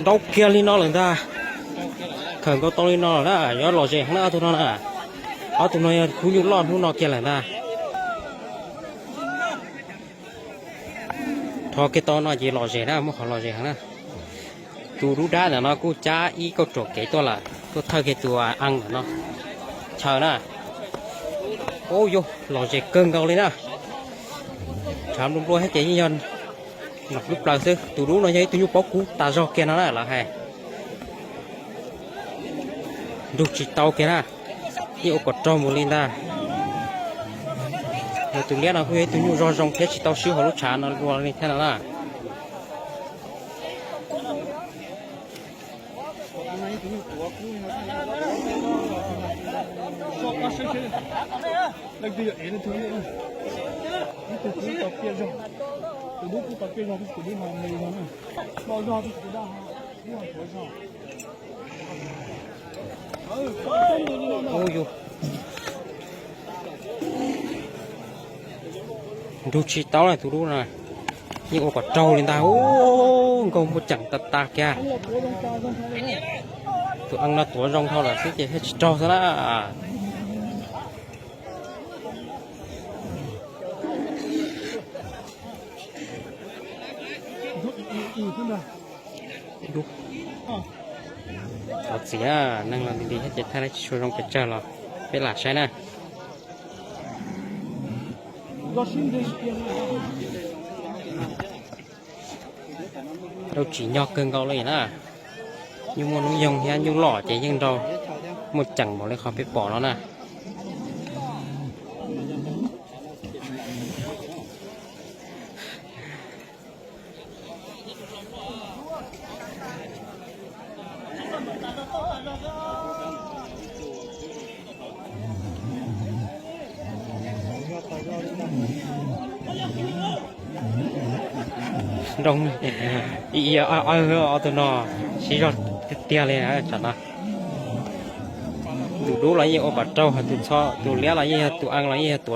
Nrau kiag li no lawm ntag. Khawm nkaus tau li no lawm na, yuav lom zem heev na ob tug no na. Ob tug no yog khub nyuj loj hnub no kiag lawm ntag. Rho kiag tau no ces lom zem na, muaj qhov lom zem heev na. Tus dub dab ntawm no kuj cab ib kauj ruam kev tuaj lawm, tuaj thawj kiag tus a ntawm no chaw na. Ub, yog lom zem kawg nkaus li na. Tshav npluag npluag thiab ces yeej yog nom lub plaws xwb. Tus dub no yog ib tug nyuj paub kub tas zog kiag no na lawv hais. Nrug tsis tau kiag na, yeej ua kom raug mus li ntag. Yog tus liab no kuj yog ib tug nyuj zog zoo thiab tsis tau swb hauv lub tshav no dua li thiab no na. Nrug tsis tau na tus dub no, yeej ua kom raug li ntag. Ub, nkaug muaj ceem tas tas kiag. Tus a no tuav zoo dhau lawm xwb ces thiaj tsis raug xwb na. Thov txim, neeg los nti nti thiab ces thaij tsis tshua zoo pes tsawg los peb lam saib na. Rau tsim nyog kawg nkaus li na. Nyuj muaj hnub yoog thiab nyuj loj ces yeej nrau muaj ceem npaum li qhov peb pom no na. Nroo, ib ob tug no siv zog tiag tiag li tsam no. Tus dub los yeej ua kom raug, tus txho tus liab los yeej yog, tus a los yeej yog tuav